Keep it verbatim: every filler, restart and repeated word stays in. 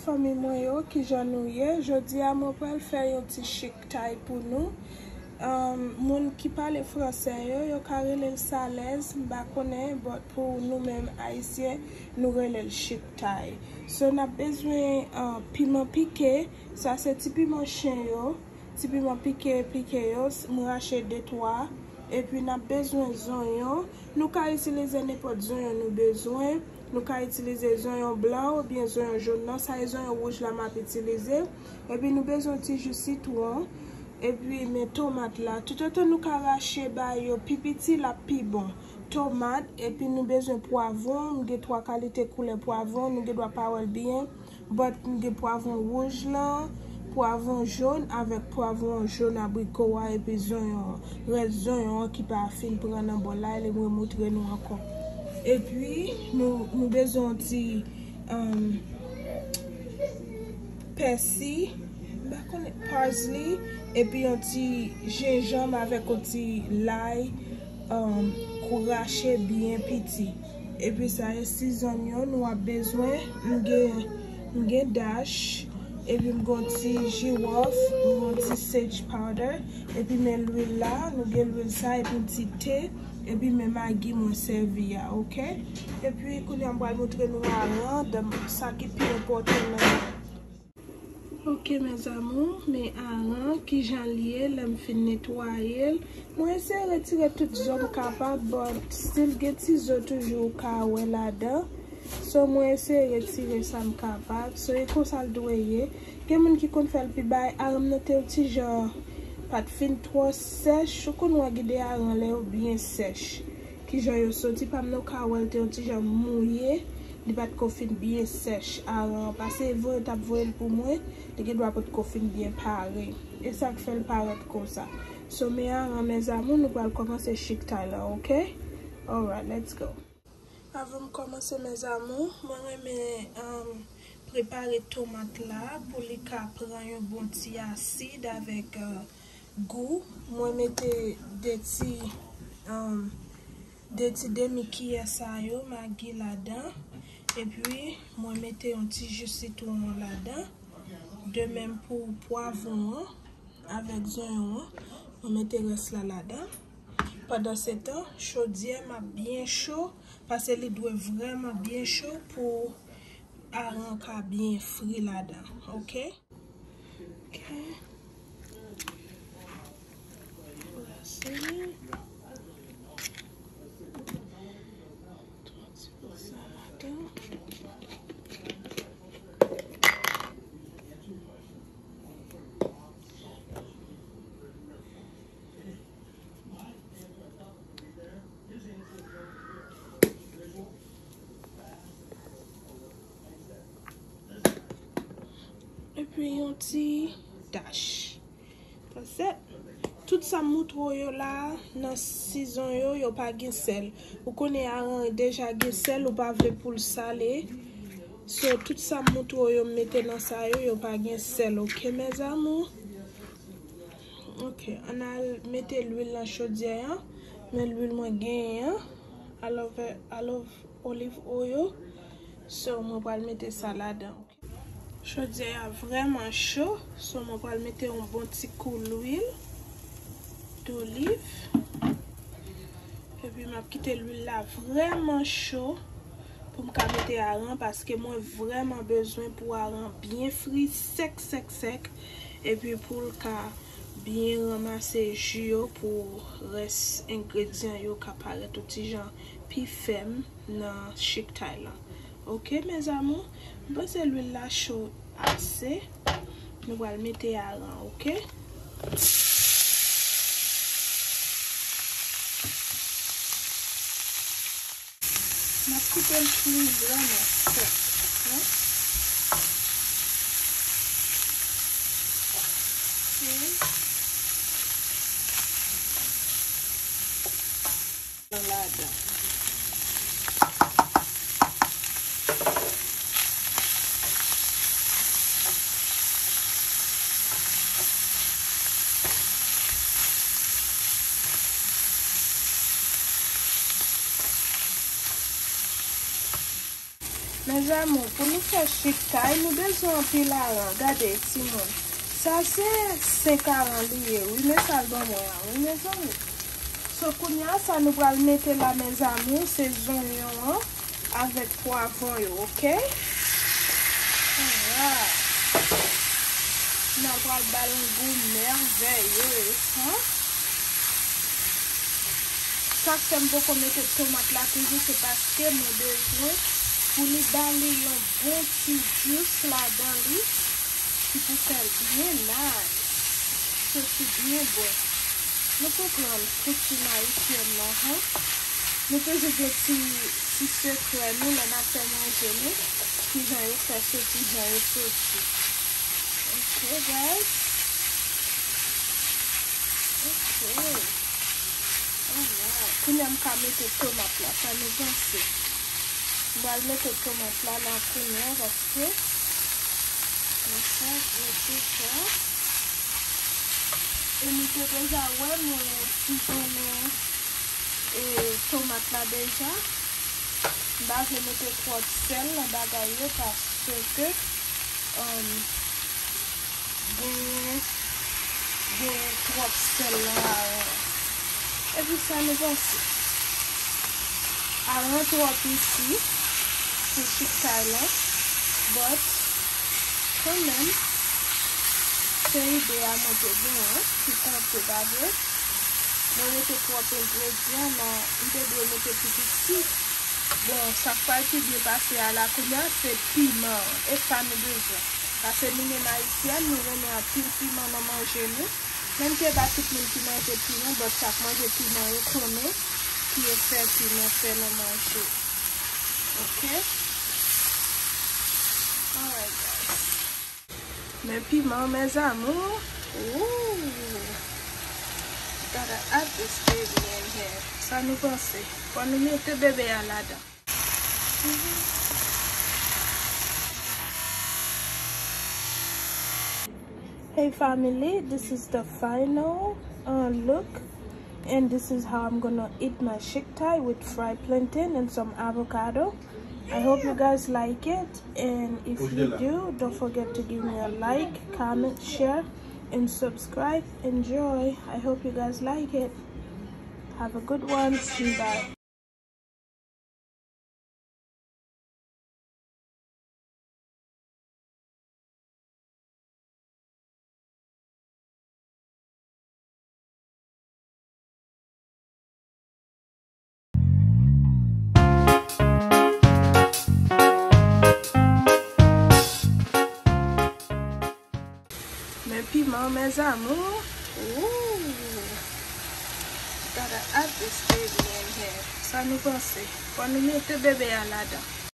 Fanmi mwen yo, kijan nou ye? Jodi a mwen pral fè yon ti chiktay pou nou. Um, moun ki pale fransè yo, yo ka rele l salèz, m pa konnen, but pou nou menm ayisyen, nou rele l chiktay. So, n ap bezwen uh, piman pike, sa se ti piman chen yo, ti piman pike, pike yo, s- m rache de twa. Epi n ap bezwen zonyon. Nou ka itilize nenpòt zonyon nou bezwen. Nou ka itilize zonyon blan oubyen zonyon jòn nan. Sa e zonyon wouj la m ap itilize. Epi nou bezwen ti ji sitwon. Epi men tomat la. Toutotan nou ka rache ba yo pi piti, l ap pi bon. Tomat, epi nou bezwen pwavwon. M gen twa kalite koulè pwavwon. Nou gen dwa pa wè l byen. But m gen pwavwon wouj lan, pwavwon jòn avèk pwavwon jòn abriko a epi zonyon an. Rès zonyon an ki pa fin pran nan bòl la, e mwen moutre nou ankò. Epi nou, nou bezwen yon ti um, pèsi, m pa konnen, parsley, epi yon ti jenjanm avèk yon ti lay um, kou rache byen piti. Epi sa e sizonyon nou ap bezwen. M gen, m gen dash, epi m gen ti jiwòf, m gen ti sage powder, epi men lwil la, nou gen lwil sa, epi ti te, epi men magi mwen sèvi a, oke? Epi kounye a m pral moutre nou aran, dan sa ki pi enpòtan nan Ok mes amours, men aran kijan l ye lè m fin netwaye l. Mwen eseye retire tout zo m kapab, but still gen ti zo toujou ou ka wè ladan. So mwen eseye retire sa m kapab. So e konsa l dwe ye. Gen moun ki konn fè l pi bay, aran m nan te yon ti jan pa t fin twò sèch. Ou konn wè gen de aran lè yo byen sèch. Kijan yo soti, pa m nan ou ka wè l te yon ti jan mouye, li pa t ko fin byen sèch aran an. Pase voye t ap voye l pou mwen, li gen dwa pa t ko fin byen pare. E sa k fè l parèt konsa. So men aran mes amours, nou pral kòmanse chiktay la, oke? Alright, let's go. Avan m kòmanse mes amours, mwen renmen um, prepare tomat la pou li ka pran yon bon ti asid avèk uh, gou. Mwen mete de ti um, de ti demi kiyè sa yo magi ladan. Epi mwen mete yon ti ji sitwon ladan. De menm pou pwavwon an avèk zonyon an. Mwen mete rès la ladan. Pandansetan, chodyè m ap byen cho, pase li dwe vrèman byen cho pou aran ka byen fri ladan, oke? Ok. Brase li. Twa ti bout sa ladan. Epi yon ti dash. Paske tout sa m moutre w yo la, nan sizon yo, yo pa gen sèl. Ou konnen aran deja gen sèl, ou pa vle pou l sale. So, tout sa m moutre w yo, m mete nan sa yo, yo pa gen sèl, ok, mes amours? Ok, ann al mete lwil nan chodyè an. Men lwil mwen genyen an. I love, I love olive oil. So, mwen pral mete sa ladan. Chodyè a vrèman cho. So, mwen pral mete yon bon ti kou lwil doliv. Epi, m ap kite lwil la vrèman cho pou m ka mete aran, paske mwen vrèman bezwen pou aran byen fri, sèk, sèk, sèk. Epi, pou l ka byen ranmase ji yo, pou rès engredyan yo ka parèt yon ti jan pi fèm nan chiktay lan. Ok, mes amours, m panse lwil la cho ase. Nou pral mete aran, ok? M ap kite l fri vrèman sèk, wi. Ok. Nan ladan. Mes amours, pou nou fè chiktay, nou bezwen anpil aran. Gade, timoun. Sa se senk aran li ye, wi, men sa l ban mwen an, wi, mezanmi. So, kounye a, sa nou pral mete la, mes amours, se zonyon an avèk pwavwon yo, oke? Alright. N a pral ba l yon gou mèvèyez, an. Sa k fè m poko mete tomat la toujou, se paske mwen bezwen pou li ba li yon bon ti jus ladan li, ki pou fè l byen nice, soti byen bon. Nou konprann koutim ayisyèn nan, han. Nou toujou gen ti, ti sekrè nou lè n ap fè manje nou, kijan yo fè soti, jan yo soti. Ok, guys. Ok. Alright. Kounye a m ka mete tomat la, sa nou panse? M pral mete tomat la la kounye a paske mwen fè gwo efò. E nou te deja wè mwen sizonnen e tomat la deja. M pa vle mete twòp sèl nan bagay yo paske, um, genyen, genyen twòp sèl nan aran. Epi sa nou panse? Aran twò piti pou chiktay lan, but kanmenm, se ide a mwen te genyen, ki konte, pa vre? Mwen mete twòp engredyan nan, m te dwe mete pi piti. Bon, sa k pral pi byen pase a la kounye a, se piman an. E sa nou bezwen. Paske nou menm Ayisyèn, nou renmen anpil piman nan manje nou. Menm ke pa tout moun ki manje piman, but sa k manje piman yo konnen ki efè piman fè nan manje. Ok? Alright, guys. Men piman, mes amours. Ooh. Gotta add this baby in here. Sa nou panse? Fò nou mete bebe a ladan. Hey family, this is the final, uh, look, and this is how I'm gonna eat my chiktay with fried plantain and some avocado. I hope you guys like it, and if you do, don't forget to give me a like, comment, share, and subscribe. Enjoy. I hope you guys like it. Have a good one. Bye. Men piman, mes amours. Ooh. Gotta add this baby in here. Sa nou panse? Fò nou mete bebe a ladan.